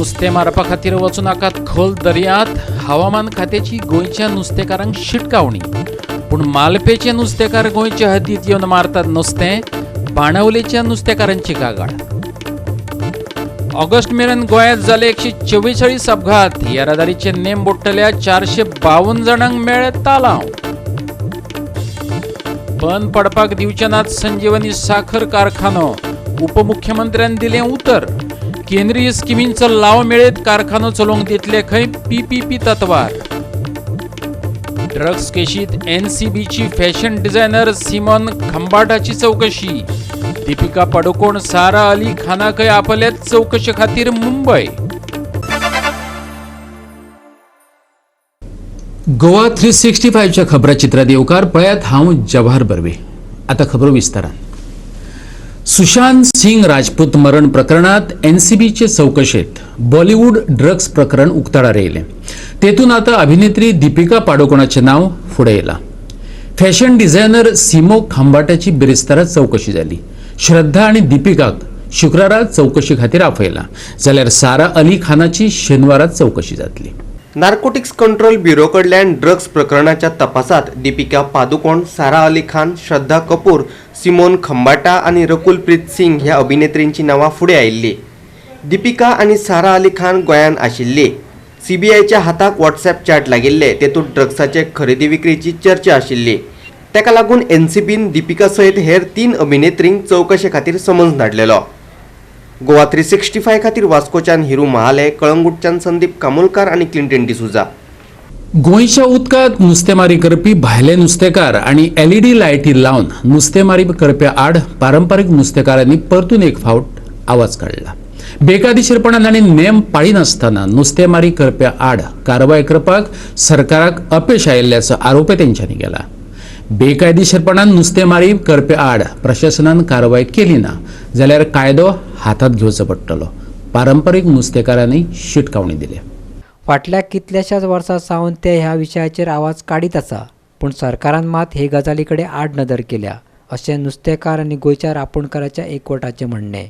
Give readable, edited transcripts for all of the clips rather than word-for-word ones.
नुस्तें मारपा खातीर वचूं नाकात खोल दर्यांत. हवामान खात्याची गोंयच्या नुस्तेकारांक शिटकावणी. पूण मालपेचे नुस्तेकार गोंयच्या हद्दीत येवन मारतात नुस्तें. बाणावलेच्या नुस्तेकारांची कागाळ. ऑगस्ट मेरेन गोंयांत जाले 144 अपघात. येरादारीचे नेम मोडटल्या 452 जाणांक मेळ्ळे तालांव. बंद पडपाक दिवचे नात संजीवनी साखर कारखानो. उपमुख्यमंत्र्यान दिलें उतर. केंद्रीय स्किमींचो लाव मेळयत कारखानो चलोवंक दितले खंय पीपीपी तत्वार. ड्रग्स केशीत एनसीबीची फॅशन डिझायनर सिमॉन खंबाटाची चौकशी. दीपिका पडुकोण, सारा अली खानाकय आपल्यात चौकशे खातीर मुंबय. गोवा 365च्या खबराचित्रात येवकार. पळयात, हांव जवाहर बर्वे. आता खबरो विस्तारान. सुशांत सिंग राजपूत मरण प्रकरणात एनसीबीचे चौकशेत बॉलिवूड ड्रग्स प्रकरण उक्ताडार येयलें. तेतून आतां अभिनेत्री दीपिका पाडुकोणाचें नांव फुडें येयलां. फॅशन डिझायनर सिमो खंबाटाची बिरेस्तारा चवकशी जाली. श्रद्धा आनी दीपिकाक शुक्रारा चवकशी खातीर आपयलां, जाल्यार सारा अली खानाची शेनवारा चवकशी जातली. नार्कोटिक्स कंट्रोल ब्युरो कडल्यान ड्रग्स प्रकरणाच्या तपासात दीपिका पादुकोण, सारा अली खान, श्रद्धा कपूर, सिमोन खंबाटा आनी रकुल प्रीत सिंग ह्या अभिनेत्रींची नांवां फुडें आयिल्लीं. दीपिका आनी सारा अली खान गोंयांत आशिल्ली. सीबीआयच्या हाताक व्हॉट्सॅप चॅट लागिल्ले. तेतूंत ड्रग्साचे खरेदी विक्रीची चर्चा आशिल्ली. ताका लागून एनसीबीन दीपिका सयत हेर 3 अभिनेत्रींक चवकशे खातीर समन्स धाडलेलो. गोवा 365 खातीर वास्कोच्यान हिरू महाले, कळंगूटच्यान संदीप कामोलकार आनी क्लिंटन डिसुजा. गोंयच्या उदकांत नुस्तेमारी करपी भायले नुस्तेकार आनी एलईडी लायटी लावन नुस्तेमारी करप्या आड पारंपारीक नुस्तेकारांनी परतून एक फावट आवाज काडला. बेकायदेशीरपणान आनी नेम पाळिनासतना नुस्तेमारी करप्या आड कारवाय करपाक सरकाराक अपेश आयिल्ल्याचो आरोपय तेंच्यांनी केला. बेकायदेशीरपणान नुस्तेमारी करप्या आड प्रशासनान कारवाय केली ना जाल्यार कायदो हातांत घेवचो पडटलो, पारंपारीक नुस्तेकारांनी शिटकावणी दिल्या. फाटल्या कितल्याशाच वर्सां सावन ते ह्या विशयाचेर आवाज काडीत आसा, पूण सरकारान मात हे गजाली कडेन आडनदर केल्या, अशें नुस्तेकार आनी गोंयच्या रांपोणकाराच्या एकवटाचें म्हणणें.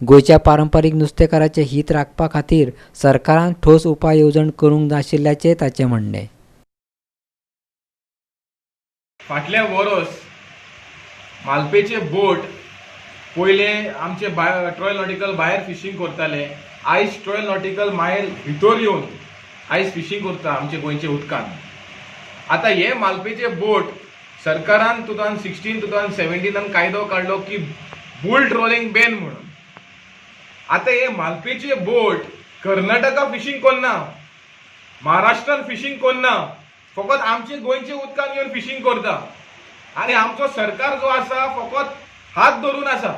गोंयच्या पारंपारीक नुस्तेकाराचें हीत राखपा खातीर सरकारान ठोस उपाय येवजण करूंक नाशिल्ल्याचें ताचें म्हणणें. फाटल्या वरोस मालपेचे बोट पयले आमचे ट्वेल्व नॉटिकल भायर फिशींग करताले. आयज 12 नॉटिकल मायल भितर येवन आयज फिशींग करता आमचे गोंयचे उदकान. आतां हे मालपेचे बोट सरकारान 2016, 2017 कायदो काडलो की बुल ट्रोलिंग बॅन म्हणून. आतां हे मालपेचे बोट कर्नाटका फिशींग करना, महाराष्ट्रान फिशींग करना, फकत आमचे गोंयचे उदकान येवन फिशींग करता आनी आमचो सरकार जो आसा फकत हात धरून आसा.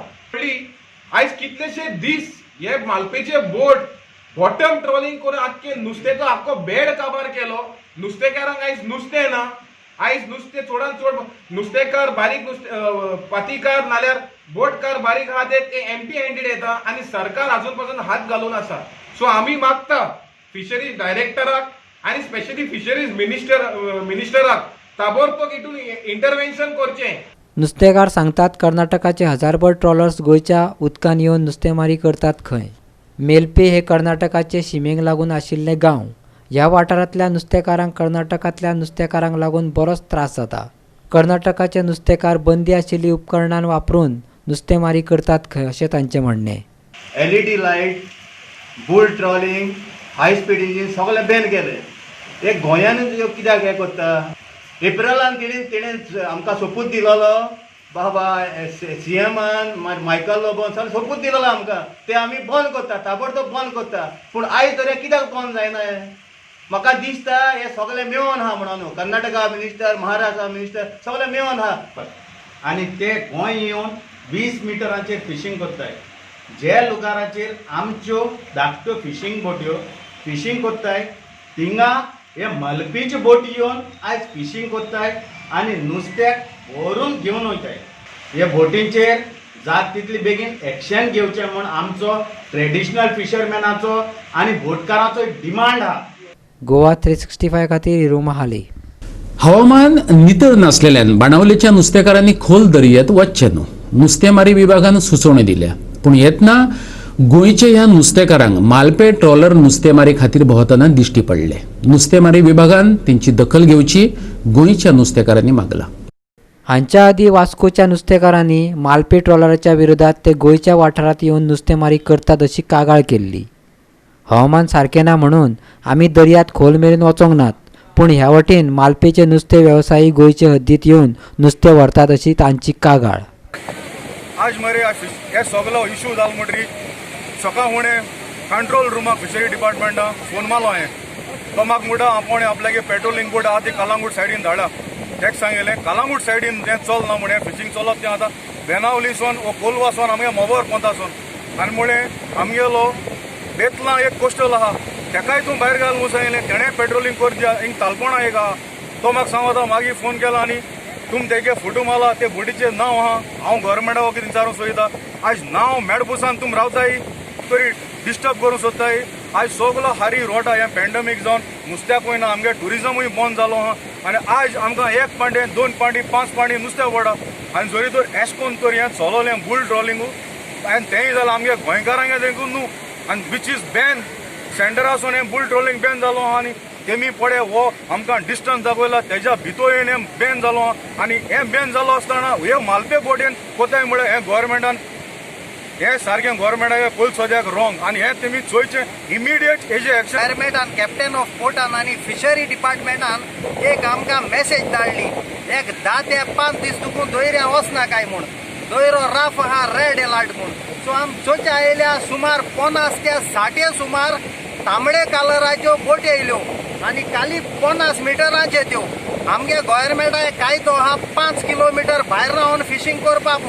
आयज कितलेशे दीस हे मालपेचे बोट बॉटम ट्रोलिंग करून आख्खे नुस्त्याचो आख्खो बेड काबार केलो. नुस्तेकारांक आयज नुस्तें ना. आयज नुस्तें चडान चड नुस्तेकार बारीक नुस्ते पातीकार नाल्यार बोटकार बारीक आहा ते एमटी हँडेड येता आनी सरकार अजून पासून हात घालून आसा. सो आमी मागता फिशरीज डायरेक्टराक आनी स्पेशली फिशरीज मिनिस्टराक ताबडतोब हितून इंटरवेन्शन करचें. नुस्तेकार सांगतात, कर्नाटकाचे हजारभर ट्रॉलर्स गोंयच्या उदकांत येवन नुस्तेमारी करतात खंय. मेलपे हे कर्नाटकाचे शिमेक लागून आशिल्ले गांव. ह्या वाठारांतल्या नुस्तेकारांक कर्नाटकांतल्या नुस्तेकारांक लागून बरोच त्रास जाता. कर्नाटकाचे नुस्तेकार बंदी आशिल्लीं उपकरणां वापरून नुस्तेमारी करतात खंय, अशें तांचें म्हणणें. LED light, bull trawling, high speed engine सगळें बॅन केलें. हे गोंयानूच कित्याक हें करता? एप्रिलान तेणें आमकां सोपूत दिलोलो बाबा, सीएमान, मायकल लोबोन सगळें सोपूत दिलोलो आमकां, ते आमी बंद करता, ताबडतोब बंद करता. पूण आयज तरी कित्याक बंद जायना हें? म्हाका दिसता हे सगळे मेळोन आहा म्हणून कर्नाटका मिनिस्टर, महाराष्ट्रा मिनिस्टर सगळे मेळोन आहा. आनी ते गोंय येवन 20 मिटरांचेर फिशींग करताय. जे लुगाराचेर आमच्यो धाकट्यो फिशींग बोट्यो फिशींग करताय, थिंगा हे मलपीच्यो बोटी येवन आयज फिशींग करताय आनी नुस्त्याक व्हरून घेवन वयताय. हे बोटींचेर जात तितली बेगीन एक्शन घेवचें म्हूण आमचो ट्रेडिशनल फिशरमॅनाचो आनी बोटकाराचो डिमांड आहा. गोवा 365 खातीर हिरू महाली. हवामान नितळ नासलेल्यान बाणावलेच्या नुस्तेकारांनी खोल दर्यात वचचें न्हू, नुस्तेमारी विभागान सुचोवणी दिल्या. पूण येतना गोंयच्या ह्या नुस्तेकारांक मालपे ट्रॉलर नुस्तेमारी खातीर भोंवतना दिश्टी पडले. नुस्तेमारी विभागान तेंची दखल घेवची गोंयच्या नुस्तेकारांनी मागला. हांच्या आदीं वास्कोच्या नुस्तेकारांनी मालपे ट्रॉलराच्या विरोधात ते गोंयच्या वाठारांत येवन नुस्तेमारी करतात अशी कागाळ केल्ली. हवामान सारकें ना म्हणून आमी दर्यांत खोल मेरेन वचोंक नात, पूण ह्या वटेन मालपेचे नुस्तें वेवसायी गोंयचे हद्दींत येवन नुस्तें व्हरतात अशी तांची कागाळ. आज मरे हे सगलो इशू जालो म्हणटरी सकाळ फुडें कंट्रोल रुमाक फिशरी डिपार्टमेंटाक फोन मारलो हांवें. तो म्हाका म्हणटा आपोणे आपल्यागे पेट्रोलिंग बोट आहा ती कलांगूट सायडीन धाडा. तेका सांगिल्लें कलांगूट सायडीन तें चलना म्हणे फिशींग चलत तें आतां बेनावलीसून वो कोलवासून आमगे मोबर पोंतासून आनी म्हळें आमगेलो बेतला एक कोस्टल आहा तेकाय तूं भायर घाल म्हूण सांगिल्लें. तेणें पेट्रोलिंग कर दिया हिंग तालपोणा एक आहा तो म्हाका सांगता. मागीर फोन केला आनी तुम तेगे फोटो मारला ते बोटीचें नांव आहा. हांव गव्हर्मेंटा कितें विचारूंक सोदता आयज नांव मेडपुसान तुम रावताय तरी डिस्टर्ब करूंक सोदताय. आयज सगलो हारी रोटा हें पॅन्डेमीक जावन नुस्त्याकूय ना आमगे ट्युरिजमूय बंद जालो आहा आनी आयज आमकां एक पांटे 2 पांटी 5 पांटी नुस्तें पडा आनी जरी तर एश कोन्न तर हें चलोलें बुल ट्रॉलिंगू आनी तेंय जालां आमगे गोंयकारांगे देखून न्हू आनी which is ban सेंटरासून हें बुल ट्रॉलिंग बॅन जालो आहा आनी तेमी पळय हो आमकां डिस्टन्स दाखयला तेज्या भितर येवन हें बॅन जालो आहा आनी हें बॅन जालो आसतना हे मालपे बोटीन कोताय म्हळ्यार हें गव्हर्मेंटान हें सारकें गव्हर्मेंटाक पयलीं सद्याक रॉंग आनी हें तेमी चोयचें इमिडिएट हेजें एक्शन. फायरमेटान कॅप्टन ऑफ पोर्टान आनी फिशरी डिपार्टमेंटान एक आमकां मॅसेज धाडली एक 10 ते 5 दीस तुकून दोयऱ्या वचना काय म्हूण, दोयरो रफ आहा रेड एलर्ट म्हूण. सो आम चोच्या आयल्या सुमार 50 ते 60 सुमार तांबडे कलराच्यो बोटी येयल्यो आनी खाली 50 मिटरांचे त्यो. आमगे गव्हर्मेंटा कायदो आहा 5 किलोमिटर भायर रावन फिशींग करपाक,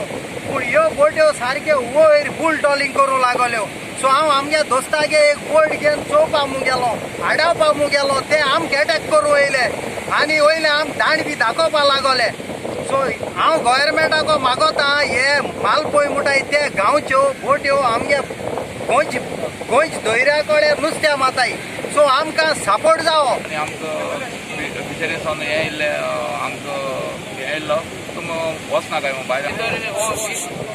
पूण ह्यो बोट्यो सारक्यो वयर बुल ट्रॉलिंग करूंक लागल्यो. सो हांव आमगे दोस्तागे एक बोट घेवन चोवपाक म्हूण गेलो, आडावपाक म्हूण गेलो, ते आमकां एटॅक करूं वयले आनी वयले आम दांड बी दाखोवपाक लागले. सो हांव गव्हर्मेंटाक मागोता हे मालपोय म्हणटाय ते गांवच्यो बोट्यो आमगे गोंयच गोंयच दर्या कडेन नुस्त्या माताय. सो आमकां सपोर्ट जावो. आनी आमकां फिशरीसान हें येयल्लें आमकां हें येयल्लो तुमी वचना काय म्हूण भायर भितर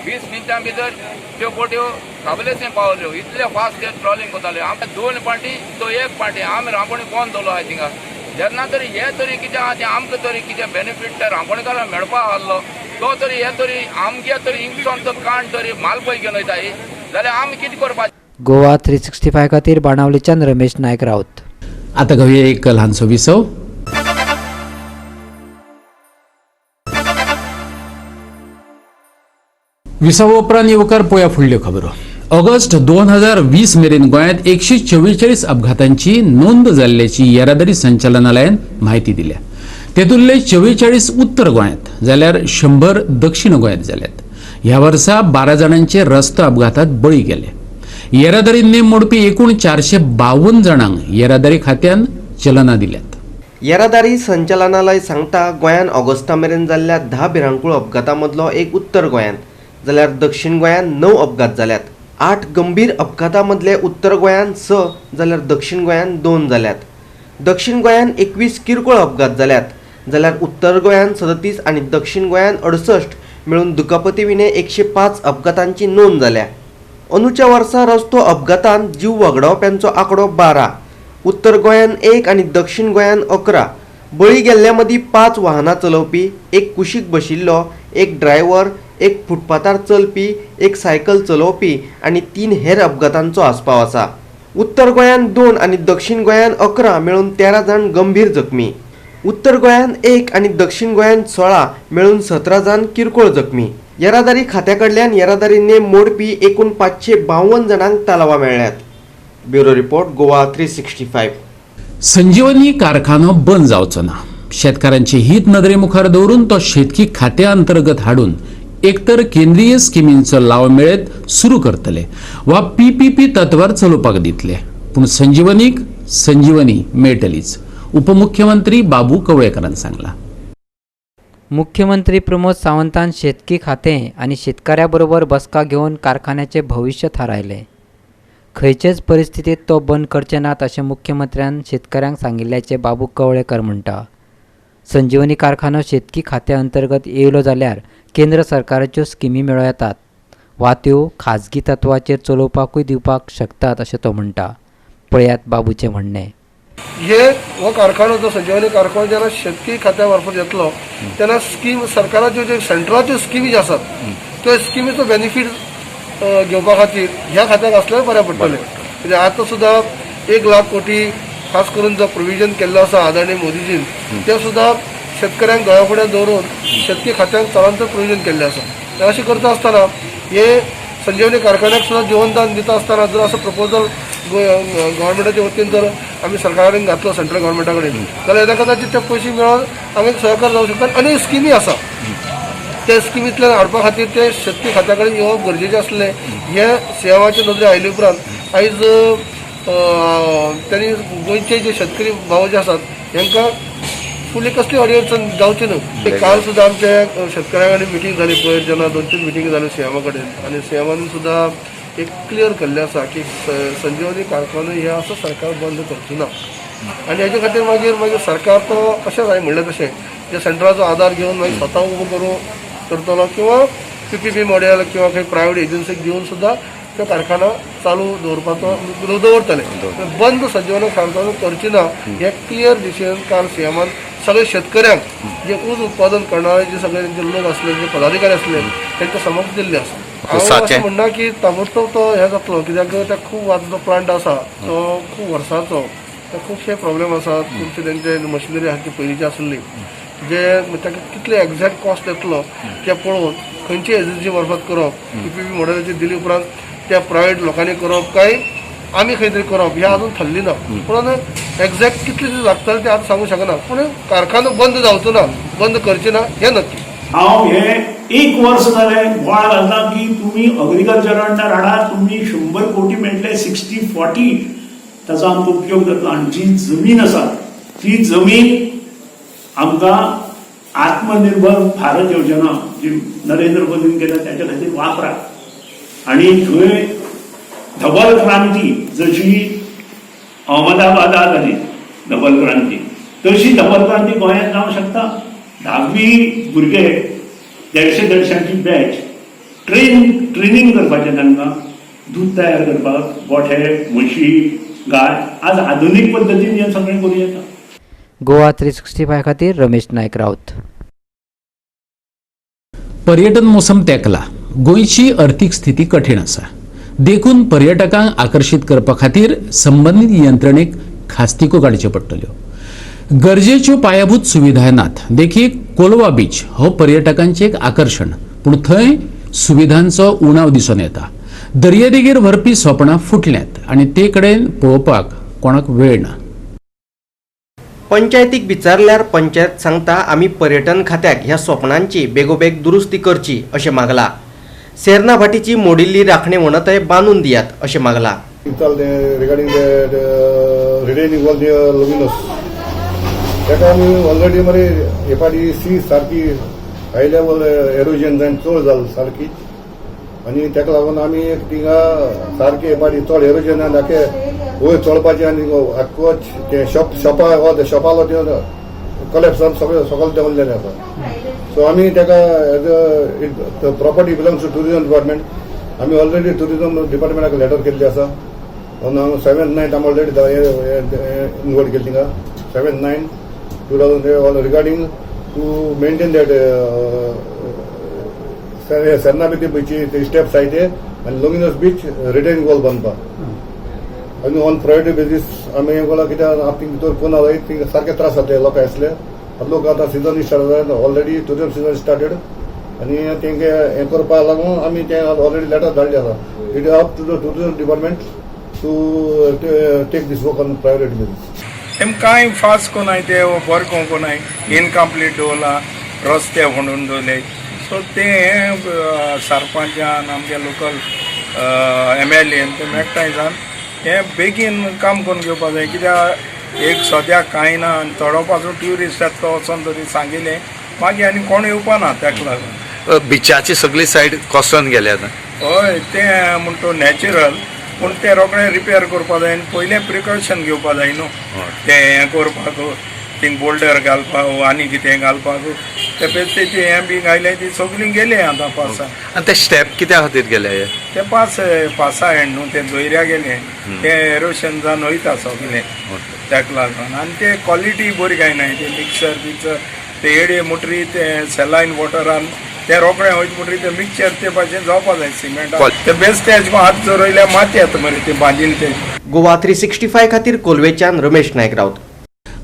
20 मिनटां भितर त्यो बोट्यो काबलेसे पावल्यो. इतले फास्ट ते ट्रॉलिंग करताले. आमकां 2 पार्टी तो 1 पार्टी आमी रांपणी कोण दवरलो आहाय थिंगा. जेन्ना तरी हे तरी कितें आहा तें आमकां तरी कितें बेनिफीट ते रांपणकारांक मेळपा आहलो तो तरी हे तरी आमगे तरी हिंगसोन तो काण तरी मालपय घेवन वयताय जाल्यार आमी कितें करपाचें. गोवा 365 खातीर बाणावलीच्यान रमेश नायक राऊत. आता घेवया एक ल्हानसो विसव. विसवा उपरांत येवकार पोया फुडल्यो खबरो. ऑगस्ट 2020 मेरेन गोंयांत 144 अपघातांची नोंद जाल्ल्याची येरादारी संचालनालयान म्हायती दिल्या. तेतुंतले 44 उत्तर गोंयांत जाल्यार 100 दक्षिण गोंयांत जाल्यात. ह्या वर्सा 12 जाणांचे रस्तो अपघातात बळी गेले. येरादारी नेम मोडपी एकूण 452 जाणांक येरादारी खात्यान चलना दिल्यात. येरादारी संचालनालय सांगता गोंयांत ऑगस्टा मेरेन जाल्ल्या 10 भिरांकूळ अपघातां मदलो एक उत्तर गोंयांत जाल्यार दक्षिण गोंयांत 9 अपघात जाल्यात. 8 गंभीर अपघातां मदले उत्तर गोंयांत 6 जाल्यार दक्षिण गोंयांत 2 जाल्यात. दक्षिण गोंयांत 21 किरकोळ अपघात जाल्यात जाल्यार उत्तर गोंयांत 37 आनी दक्षिण गोंयांत 68 मेळून दुखापती विणे 105 अपघातांची नोंद जाल्या. अंदूच्या वर्सा रस्तो अपघातांत जीव वगडावप्यांचो आंकडो 12, उत्तर गोंयांत 1 आनी दक्षिण गोंयांत 11. बळी गेल्ल्या मदीं 5 वाहनां चलोवपी, 1 कुशीक बशिल्लो, 1 ड्रायव्हर, 1 फुटपाथार चलपी, 1 सायकल चलोवपी आनी 3 हेर अपघातांचो आस्पाव आसा. उत्तर गोंयांत 2 आनी दक्षिण गोंयांत 11 मेळून 13 जाण गंभीर जखमी. उत्तर गोंयांत 1 आनी दक्षिण गोंयांत 16 मेळून 17 जाण किरकोळ जखमी. येरादारी खात्या कडल्यान येरादारी नेम मोडपी एकूण 552 जाणांक तालावां मेळ्ळ्यात. Bureau report, Goa 365. Sanjivani कारखानो बंद जावचो ना. शेतकारांचे हित नदरे मुखार दवरून तो शेतकी खात्या अंतर्गत हाडून एकतर केंद्रीय स्किमींचो लाव मेळत सुरू करतले वा पीपीपी तत्वार चलोवपाक दितले, पूण संजीवनीक संजीवनी मेळटलीच, उपमुख्यमंत्री बाबू कवळेकरान सांगला. मुख्यमंत्री प्रमोद सावंतान शेतकी खातें आनी शेतकाऱ्या बरोबर बसका घेवन कारखान्याचें भविश्य थारायलें. खंयचेच परिस्थितींत तो बंद करचे नात अशें मुख्यमंत्र्यान शेतकाऱ्यांक सांगिल्ल्याचें बाबू कवळेकर म्हणटा. संजीवनी कारखानो शेतकी खात्या अंतर्गत येयलो जाल्यार केंद्र सरकाराच्यो स्किमी मेळोवं येतात. वा त्यो खाजगी तत्वाचेर चलोवपाकूय दिवपाक शकतात अशें तो म्हणटा. पळयात बाबूचें म्हणणें. हे हो कारखानो जो संजीवनी कारखानो जेन्ना शेतकी खात्या मार्फत येतलो तेन्ना स्कीम सरकाराच्यो ज्यो सेंट्रलाच्यो स्किमी ज्यो आसात त्यो स्किमीचो बेनिफीट घेवपा खातीर ह्या खात्याक आसल्यार बरें पडटलें. कित्याक आतां सुद्दां 1 लाख कोटी खास करून जो प्रोविजन केल्लो आसा आदरणीय मोदीजीन ते सुद्दां शेतकऱ्यांक दोळ्या फुडें दवरून शेतकी खात्यांक चडांत चड प्रोविजन केल्लें आसा. अशें करता आसतना हे संजीवनी कारखान्याक सुद्दां जिवनदान दिता आसतना जर असो प्रपोजल गव्हर्मेंटाच्या वतीन जर आमी सरकारा कडेन घातलो सेंट्रल गव्हर्मेंटा कडेन जाल्यार येता कदाचित ते पयशे मेळोन आमी सहकार जावंक शकता. आनी स्किमी आसा त्या स्किमींतल्यान हाडपा खातीर ते शेतकी खात्या कडेन येवप गरजेचें आसलें. हे सीएमाचे नदरे आयले उपरांत आयज तांणी गोंयचे जे शेतकरी भाव जे आसात हेंकां फुडली कसली अडचण जावची न्हू. काल सुद्दां आमच्या शेतकऱ्यां कडेन मिटींग जाली पयर, जेन्ना 2-3 मिटिंग जाल्यो सीएमा कडेन आनी सीएमान सुद्दां एक क्लियर केल्लें आसा की संजीवनी कारखानो हे आसा सरकार बंद करचो ना आनी हेजे खातीर मागीर मागीर सरकार तो कशें जाय म्हणलें तशें जे सेंट्राचो आदार घेवन मागीर स्वता उबो करूं करतलो किंवा पीपीपी मॉडेल किंवा खंय प्रायवेट एजन्सीक दिवन सुद्दां तो कारखानो चालू दवरपाचो दवरतले. बंद संजीवनी कारखानो करची ना हे क्लियर डिसिजन काल सीएमान सगळे शेतकऱ्यांक जे ऊस उत्पादन करणारे जे सगळे जे लोक आसले, जे पदाधिकारी आसले तांच्या समक्ष दिल्ले आसा. हांव अशें म्हणना की ताबडतोब तो हें जातलो, कित्याक त्या खूब आतां जो प्लांट आसा तो खूब वर्सांचो, ते खुबशे प्रॉब्लेम आसात. खुबशे तेंचे मशिनरी आहा ती पयलींची आसली जे ताका कितले एग्झॅक्ट कॉस्ट येतलो ते पळोवन खंयची एजन्सी मार्फत करप, पीपीपी मॉडेलाचेर दिली उपरांत त्या प्रायवेट लोकांनी करप काय आमी खंय तरी करप हें अजून थारली ना. पूण एग्झॅक्ट कितले दीस लागतले ते आतां सांगूंक शकना, पूण कारखानो बंद जावचो ना, बंद करचे ना हें नक्की. हांव हे 1 वर्स जालें बोवाळ घालता की तुमी अग्रिकल्चर अंडर हाडा, तुमी 100 कोटी मेळटले, 60-40 ताचो आमकां उपयोग जातलो. आनी जी जमीन आसा ती जमीन आमकां आत्मनिर्भर भारत योजना जी नरेंद्र मोदीन केल्या त्याच्या खातीर वापरा. आनी थंय धबल क्रांती जशी अहमदाबादा जाली धबल क्रांती, तशी धबल क्रांती गोंयांत जावंक शकता. 10वी भुरगे 150-150 बॅच ट्रेनिंग करपाचें तांकां, दूद तयार करपाक, गोठे, म्हशी, गाय, आज आधुनीक पद्दतीन हें सगळें करूं येता. गोवा 365 खातीर रमेश नायक राऊत. पर्यटन मोसम तेंकला. गोंयची अर्थीक स्थिती कठीण आसा, देखून पर्यटकांक आकर्शीत करपा खातीर संबंदीत यंत्रणेक खास्तिको काडच्यो पडटल्यो. गरजेच्यो पायाभूत सुविधाय नात. देखीक कोलवा बीच हो पर्यटकांचें एक आकर्शण, पूण थंय सुविधांचो उणाव दिसून येता. दर्यादेगेर व्हरपी सोपणां फुटल्यांत आनी ते कडेन पळोवपाक कोणाक वेळ ना. पंचायतीक विचारल्यार पंचायत सांगता आमी पर्यटन खात्याक ह्या सोपणांची बेगोबेग दुरुस्ती करची अशें मागला. सेर्ना भाटीची मोडिल्ली राखणे वणतय बांदून दियात अशें मागला. Regarding the retaining wall near Lobinos, ताका आमी ऑलरेडी मरे हे फाटी सी सारकी हाय लेवल एरोजन जावन चड जाल सारकी आनी ताका लागून आमी थिंगा सारके हे फाटी चड एरोजन जावन आखे वयर चडपाचें आनी आख्खो तें शॉप शॉपा शॉपालो तें कॉलेप्स जावन सगळें सकयल देंवलेलें आसा. सो आमी ताका as a property belongs to tourism department, आमी ऑलरेडी टुरिजम डिपार्टमेंटाक लेटर केल्ली आसा. 7/9 आमी ऑलरेडी इन्वॉल्व केली थिंगा 7/9/2000 regarding to maintain that Serna बीची स्टेप्स आहाय ते आनी लोगिनस बीच रिटेनिंग वॉल बांदपाक आनी ऑन प्रायोरिटी बेजीस आमी हें केलां. कित्याक थिंग भितर कोण आहा थिंग सारके त्रास जातले लोकांक आसले. लोक आतां सिजन स्टार्ट जाता, ऑलरेडी टुरिजम सिजन स्टार्टेड आनी तेंके हें करपाक लागून आमी तें ऑलरेडी लेटर धाडली आसा. It up to the tourism department to take this work on priority basis. तेम कांय फास्ट कोनाय, ते बरें करूंक कोनाय, इनकम्प्लीट दवरला, रस्ते फोंडून दवरले. सो तें सरपंचान, आमगे लोकल एमएलएन ते एकठांय जावन हें बेगीन काम करून घेवपा जाय. कित्याक एक सद्याक कांय ना आनी थोडो पासून ट्युरिस्ट येता तो वचोन तरी सांगिलें मागीर आनी कोण येवपा ना तेका लागून. बिचाची सगळी सायड कोसळून गेल्या आतां. हय, तें म्हणटा नॅचरल, पूण तें रोखडें रिपेर करपा जाय आनी पयलें प्रिकॉशन घेवपा जाय न्हू. तें हें करपाक थिंग बोल्डर घालपाक आनी कितें घालपाक ते बेश्टे हें बी घायलें ती सगळीं गेली आतां पावसा. आनी ते स्टेप कित्या खातीर गेले हे? ते पास पासा हेण न्हू ते दोयऱ्या गेले, ते एरोशन जावन वयता सगळें, ताका लागून. आनी ते क्वॉलिटी बरी काय ना, ते मिक्सर बिक्सर ते एडे मोटरी ते सेलायन वॉटरान ते रोखडें वयता म्हणटरी ते मिक्सचर ते भाशेन जावपा जाय सिमेंट. ते बेश्टे अशें करून हात चरयल्यार माती येता मरे ते बांदिल्ले ते. गोवा 365 खातीर कोलवेच्यान रमेश नायक राऊत.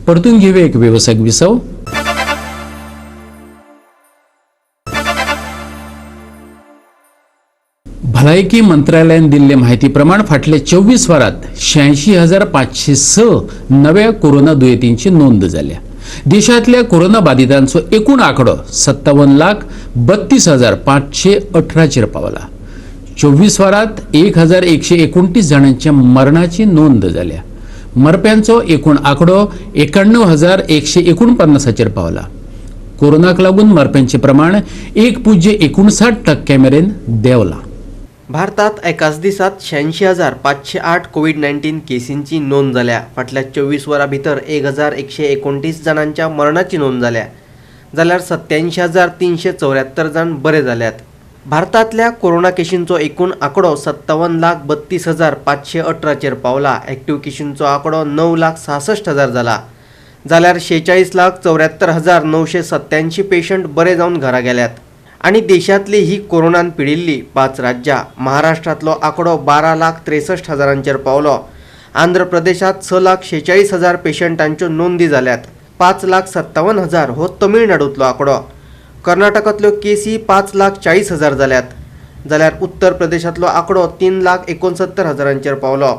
परतून घेऊया एक वेवसायिक विसव. भलायकी मंत्रालयान दिल्ले म्हायती प्रमाण फाटले 24 वरांत 86,506 नव्या कोरोना दुयेंतींची नोंद जाल्या. देशांतल्या कोरोना बाधितांचो एकूण आंकडो 57,32,518 पावला. 24 वरांत 1,129 जाणांच्या मरणाची नोंद जाल्या. मरप्यांचो एकूण आंकडो 91,149 पावला. कोरोनाक लागून मरप्यांचें प्रमाण 1.59% मेरेन देंवलां. भारतात एकाच दिसात 86,508 कोवीड-19 केसींची नोंद जाल्या. फाटल्या 24 वरां भितर 1,129 जाणांच्या मरणाची नोंद जाल्या, जाल्यार 87,374 जाण बरे जाल्यात. भारतांतल्या कोरोना केशींचो एकूण आंकडो 57,32,518 पावला. एक्टिव्ह केशींचो आंकडो 9,66,000 जाला, जाल्यार 46,74,987 पेशंट बरे जावन घरा गेल्यात. आनी देशांतली ही कोरोनान पिडिल्ली 5 राज्यां. महाराष्ट्रांतलो आंकडो 12,63,000 पावलो. आंध्र प्रदेशांत 6,46,000 पेशंटांच्यो नोंदी जाल्यात. 5,57,000 हो तमिळनाडूंतलो आंकडो. कर्नाटकांतल्यो केसी 5,40,000 जाल्यात, जाल्यार उत्तर प्रदेशांतलो आंकडो 3,69,000 पावलो.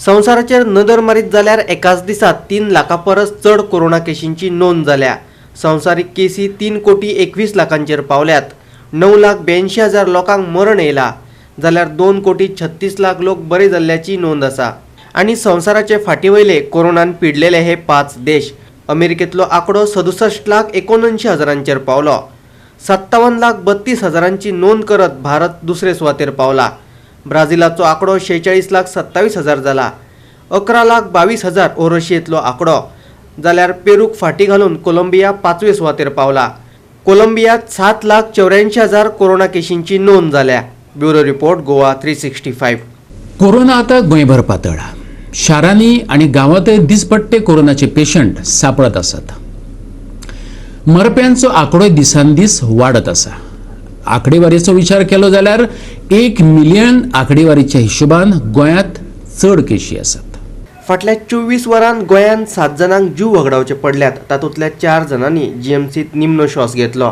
संवसाराचेर नदर मारीत जाल्यार एकाच दिसा 3 लाखां परस चड कोरोना केशींची नोंद जाल्या. संवसारीक केसी 3,21,00,000 पावल्यात. 9,82,000 लोकांक मरण येयला, जाल्यार 2,36,00,000 लोक बरे जाल्ल्याची नोंद आसा. आनी संवसाराचे फाटी वयले कोरोनान पिडलेले हे 5 देश. अमेरिकेंतलो आंकडो 67,79,000 पावलो. 57,32,000 नोंद करत भारत दुसरे सुवातेर पावला. ब्राझिलाचो आंकडो 46,27,000 जाला. 11,22,000 हो रशियेंतलो आंकडो, जाल्यार पेरूक फाटी घालून कोलंबिया 5वे सुवातेर पावला. कोलंबियात 7,84,000 कोरोना केशींची नोंद जाल्या. Bureau report, Goa 365. Corona आता गोंयभर पातळ्ळा. शारांनी आनी गांवांतय दिसपट्टे कोरोनाचे पेशंट सापडत आसात. मरप्यांचो आंकडो दिसान दीस वाडत आसा. आंकडेवारीचो विचार केलो जाल्यार 1 मिलियन आंकडेवारीच्या हिशोबान गोंयांत चड केशी आसात. फाटल्या 24 वरांत गोंयांत 7 जाणांक जीव वगडावचे पडल्यात. तातूंतल्या 4 जाणांनी जीएमसीत निमणो श्वास घेतलो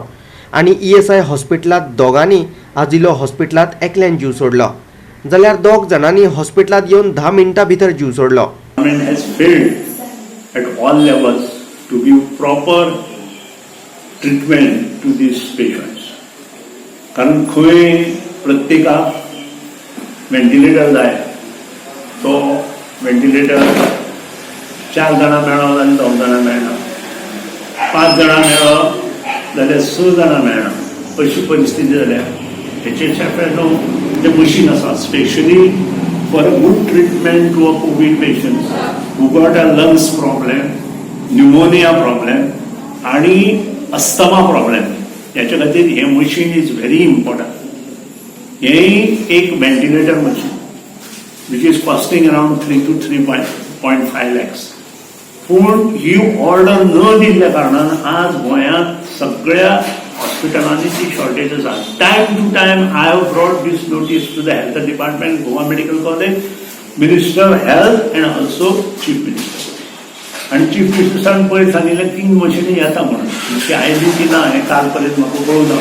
आनी ईएसआय हॉस्पिटलांत 2गांनी, आजिलो हॉस्पिटलांत एकल्यान जीव सोडलो, जाल्यार 2 जाणांनी हॉस्पिटलांत येवन 10 मिनटां भितर जीव सोडलो. Government has failed at all levels to give proper treatment to these patients. कारण खंय प्रत्येकाक व्हेंटिलेटर जाय, तो व्हेंटिलेटर 4 जाणां मेळ्ळो जाल्यार 2 जाणां मेळना, 5 जाणां मेळ्ळो जाल्यार 6 जाणां मेळना, अशी परिस्थिती जाल्या. हेचे न्हू जें मशीन आसा specially for a good treatment to a COVID patients who got a lungs problem, pneumonia problem आणि अस्थमा प्रॉब्लेम, ह्याच्या खातीर हें मशीन is very important. हें एक ventilator machine which is costing around 3 to 3.5 lakhs. पूण ही order न दिल्ल्या कारणान आज गोंयांत सगळ्या हॉस्पिटलांनी ती शॉर्टेज आसा. Time to time I have brought this notice to the health department, Goa Medical College, Minister of Health and also Chief Minister. आनी चीफ मिनिस्टरान पयर सांगिल्लें 3 मशिनी येता म्हणून, ती आयली की ना हें काल पर्यंत म्हाका कळूंक ना.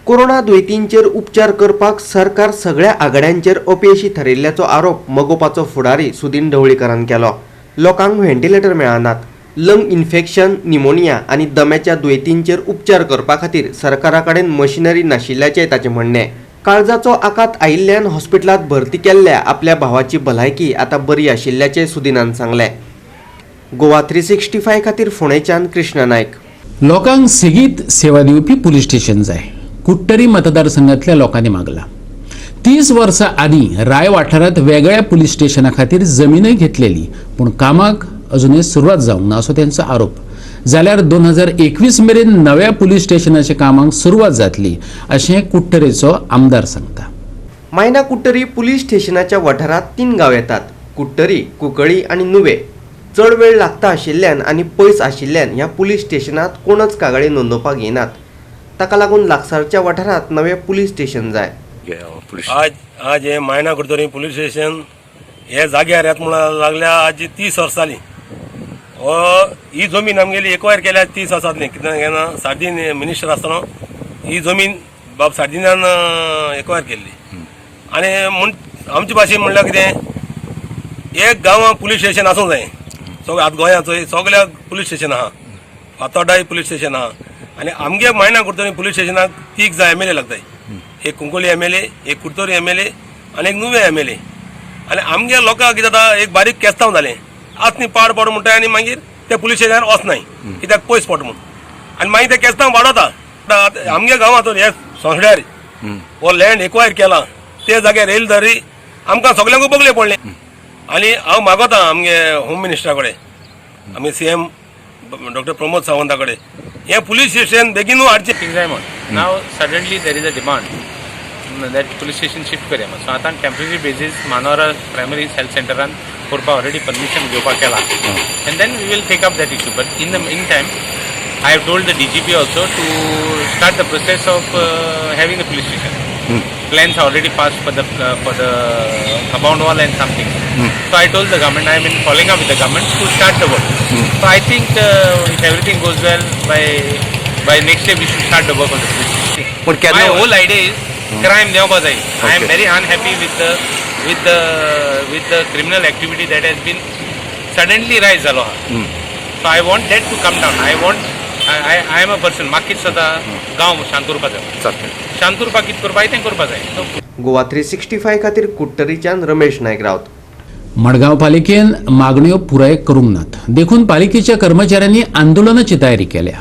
कोरोना दुयेंतींचेर उपचार करपाक सरकार सगळ्या आघाड्यांचेर अपयशी थारिल्ल्याचो आरोप मगोपाचो फुडारी सुदीन ढवळीकरान केलो. लोकांक व्हेंटिलेटर मेळनात. लंग इन्फेक्शन, निमोनिया आनी दम्याच्या दुयेंतींचेर उपचार करपा खातीर सरकारा कडेन मशिनरी नाशिल्ल्याचें ताचें म्हणणें. काळजाचो आघात आयिल्ल्यान हॉस्पिटलांत भरती केल्ल्या आपल्या भावाची भलायकी आतां बरी आशिल्ल्याचें सुदिनान सांगलें. गोवा 365 खातीर फोंडेच्यान कृष्णा नायक. लोकांक सेगीत सेवा दिवपी पुलीस स्टेशन जाय, कुडटरी मतदारसंघातल्या लोकांनी मागला. 30 वर्सां आदीं राय वाठारांत वेगळ्या पुलीस स्टेशना खातीर जमीनय घेतलेली, पूण कामाक अजुनय सुरवात जावंक ना असो त्यांचो आरोप. जाल्यार 2021 मेरेन नव्या पुलीस स्टेशनाच्या कामाक सुरवात जातली अशें कुडटरेचो आमदार सांगता. मायना कुडटरी पुलीस स्टेशनाच्या वाठारांत 3 गांव येतात, कुडटरी, कुंकळी आनी नुवे. चड वेळ लागता आशिल्ल्यान आनी पयस आशिल्ल्यान ह्या पुलीस स्टेशनांत कोणच कागाळी नोंदोवपाक येनात. ताका लागून लागसारच्या वाठारांत नवें पुलीस स्टेशन जाय. आज हे मायना कुडतरी पुलीस स्टेशन हे जाग्यार येत म्हणून लागल्या आज 30 वर्सां जालीं. ही जमीन आमगेली एकवायर केल्या 30 वर्सां जातलीं. कित्याक केन्ना सार्दीन मिनिस्टर आसतना ही जमीन बाब सार्दिनान एकवायर केल्ली. आनी म्हूण आमचे भाशेन म्हणल्यार कितें, एक गांवां पुलीस स्टेशन आसूंक जाय. सगळ्या आतां गोंयांत चोय सगळ्याक पुलीस स्टेशन आहा, फातोर्डाय पुलीस स्टेशन आहा. आनी आमगे मायना कुडतरी पुलीस स्टेशनाक 3 जाय एम एल ए लागताय, एक कुंकळी एम एल ए, एक कुडतरी एम एल ए आनी एक नुवे एम एल ए. आनी आमगे लोकांक कितें जाता, एक बारीक केस्तांव जालें आज न्ही पाड पड म्हणटाय आनी मागीर ते पुलीस स्टेशनार वचनाय कित्याक पयस पडटा म्हूण. आनी मागीर ते केस्तांव वाडोता. आमगे गांवांत हे संसड्यार हो लँड एकवायर केला ते जाग्यार येयले तरी आमकां सगल्यांकूय बगले पडले. आनी हांव मागोता आमगे होम मिनिस्टरा कडेन, आमगे C M doctor Pramod Savanta कडेन, हें पुलीस स्टेशन बेगीनूय हाडचें जाय म्हूण. Now suddenly there is a demand that police station shift करया म्हूण. सो आतां temporary basis Manora primary health सेंटरान करपा ऑलरेडी परमिशन घेवपाक केला and then we will take up that issue. But in the mean time I have told the DGP also to start the process of having the police station. Plans are already passed for the compound wall and something. So I told the government, I am in following up with the government to start the work. So I think if everything goes well, by next year we should start the work on the police station. But my whole idea is crime देवपा जाय. I am very unhappy with the criminal activity that has been suddenly rise जालो आहा. So I want that to come down. I am a person म्हाका कितें सदां गांव शांत उरपा जाय. शांत उरपाक कितें करपा तें करपा जाय. गोवा 365 खातीर कुडटरीच्यान रमेश नायक रावत. मडगांव पालिकेन मागण्यो पुराय करूंक नात देखून पालिकेच्या कर्मचाऱ्यांनी आंदोलनाची तयारी केल्या.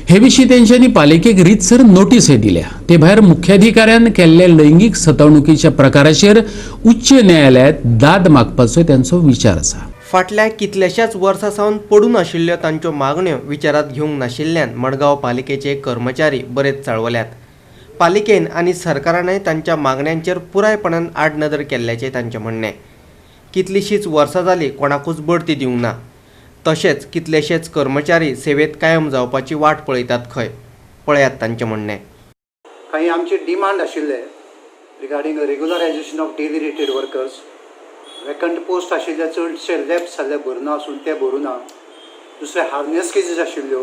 हे विशीं तेंच्यांनी पालिकेक रितसर नोटीसय दिल्या. ते भायर मुख्याधिकाऱ्यान केल्ल्या लैंगीक सतावणुकीच्या प्रकाराचेर उच्च न्यायालयांत दाद मागपाचो त्यांचो विचार आसा. फाटल्या कितल्याशाच वर्सां सावन पडून आशिल्ल्यो तांच्यो मागण्यो विचारांत घेवंक नाशिल्ल्यान मडगांव पालिकेचे कर्मचारी बरेच चाळवल्यात. पालिकेन आनी सरकारानय तांच्या मागण्यांचेर पुरायपणान आडनदर केल्ल्याचें तांचें म्हणणें. कितलींशींच वर्सां जालीं कोणाकूच बढती दिवंक ना. तशेंच कितलेशेच कर्मचारी सेवेत कायम जावपाची वाट पळयतात खंय. पळयात तांचें म्हणणें. काही आमचे डिमांड आशिल्ले regarding regularisation of daily rated workers, vacant post आशिल्ले चडशे लॅप्स जाल्ले भरना आसून ते भरूना. दुसरे हार्नेस केजीस आशिल्ल्यो,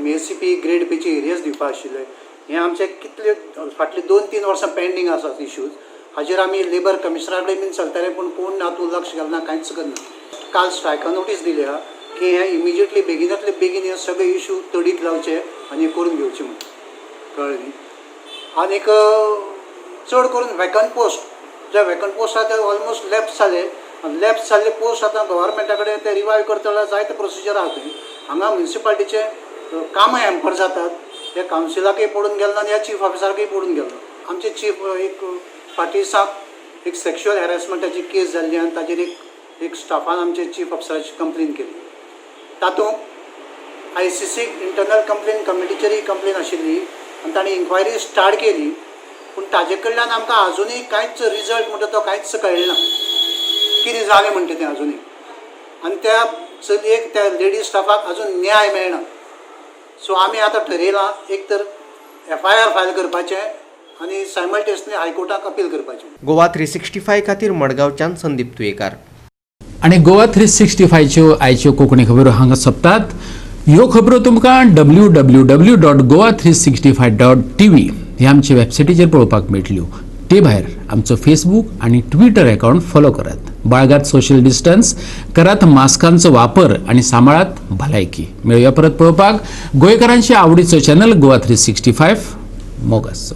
MACP grade पेचे एरियज दिवपा आशिल्ले. हे आमचे कितले फाटले 2-3 वर्सां पेंडींग आसात इश्यूज. हाजेर आमी लेबर कमिशनरा कडेन बीन चलताले पूण कोण ना तूं लक्ष घालना, कांयच करना. काल स्ट्रायका नोटीस दिल्या की हे इमिजिएटली बेगिनातले बेगीन हे सगळे इश्यू तडीक लावचे आनी करून घेवचे म्हूण. कळ्ळें न्ही? आनीक चड करून वेकंट पोस्ट, जे वेकंट पोस्ट आहा ते ऑलमोस्ट लॅप्स जाले. लॅप्स जाल्ले पोस्ट आतां गव्हर्मेंटा कडेन ते रिवायव करता जाल्यार जायते प्रोसिजर आहा थंय. हांगा म्युनिसिपालिटीचे कामां हॅम्पर जातात. हे कावन्सिलाकय पडून गेले ना आनी ह्या चीफ ऑफिसराकय पडून गेलो. आमचे चीफ एक फाटीं दिसाक एक सेक्शुअल हॅरेसमेंटाची केस जाल्ली आनी ताजेर एक स्टाफान आमचे चीफ ऑफिसराची कंप्लेन केली. तातूंत ICC internal कंप्लेन कमिटीचेरय कंप्लेन आशिल्ली आनी तांणी इन्क्वायरी स्टार्ट केली पूण ताजे कडल्यान आमकां आजुनूय कांयच रिजल्ट म्हणटा तो कांयच कळ्ळें ना, कितें जालें म्हणटा तें आजुनूय. आनी त्या चलयेक, त्या लेडीज स्टाफाक अजून न्याय मेळना. सो आमी आतां ठरयलां एक तर FIR file करपाचें आनी सायमल्टेनियसली हायकोर्टाक अपील करपाचें. गोवा 365 खातीर मडगांवच्यान संदीप तुयेकार. आनी गोवा 365च्यो आयच्यो कोंकणी खबरो हांगा सोंपतात. ह्यो खबरो तुमकां www.goa365.tv ह्या आमच्या वेबसायटीचेर पळोवपाक मेळटल्यो. ते भायर आमचो फेसबूक आनी ट्विटर अकावंट फॉलो करात. बाळगात सोशल डिस्टन्स, करात मास्कांचो वापर आनी सांबाळात भलायकी. मेळुया परत पळोवपाक गोंयकारांचे आवडीचो चॅनल गोवा 365. मोग आसचो.